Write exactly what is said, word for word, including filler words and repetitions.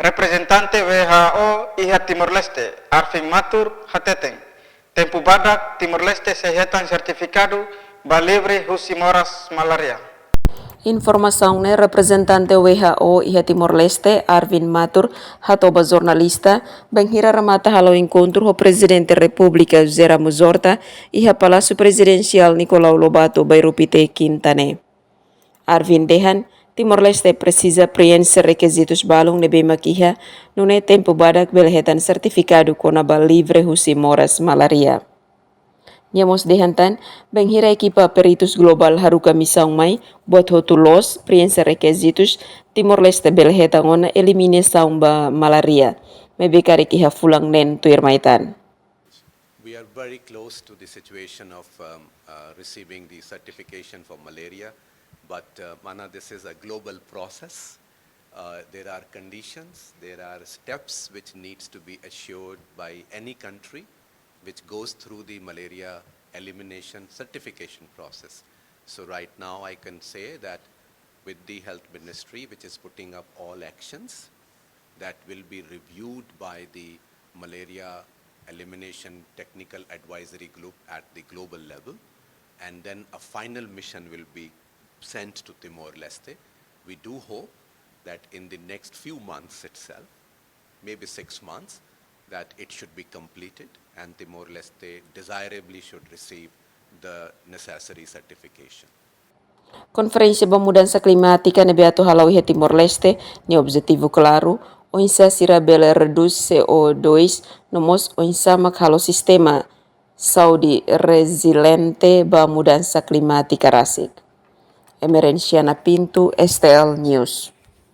Reprezentante W H O iha Timor-Leste, Arvin Matur, hateten, tempu badak Timor-Leste sei hetan sertifikadu ba livre husi moras malária. Informasaun ne'e reprezentante W H O iha Timor-Leste, Arvin Matur, hato'o ba jornalista, bainhira remata halo enkontru ho Prezidente Repúblika José Ramos Horta iha Palásiu Prezidensiál Nicolau Lobato, Bairru Pité, kinta ne'e. Arvin dehan, Timor-Leste presiza preenxe rekizitus balun ne'ebé mak iha, nune'e tempu badak bele hetan sertifikadu kona-ba livre husi moras malária. Nia mós dehan tan, bainhira ekipa peritus globál haruka misaun mai, buat hotu loos, preenxe rekizitus, Timor-Leste bele hetan ona eliminasaun ba malária. Maibé karik iha fulan neen tuirmai tan. We are very close to the situation of um, uh, receiving the certification for malaria, but uh, Mana, this is a global process. Uh, there are conditions, there are steps which needs to be assured by any country which goes through the malaria elimination certification process. So right now I can say that with the health ministry, which is putting up all actions, that will be reviewed by the malaria elimination technical advisory group at the global level, and then a final mission will be sent to Timor-Leste. We do hope that in the next few months itself, maybe six months, that it should be completed and Timor-Leste desirably should receive the necessary certification. Konferénsia ba mudansa klimátika ne'ebé atu hala'o iha Timor-Leste, nia objetivu klaru, oinsá sira bele redús C O dois, no mós oinsá mak halo sistema saúde reziliente ba mudansa klimátika rasik. Emerenciana Pinto, S T L News.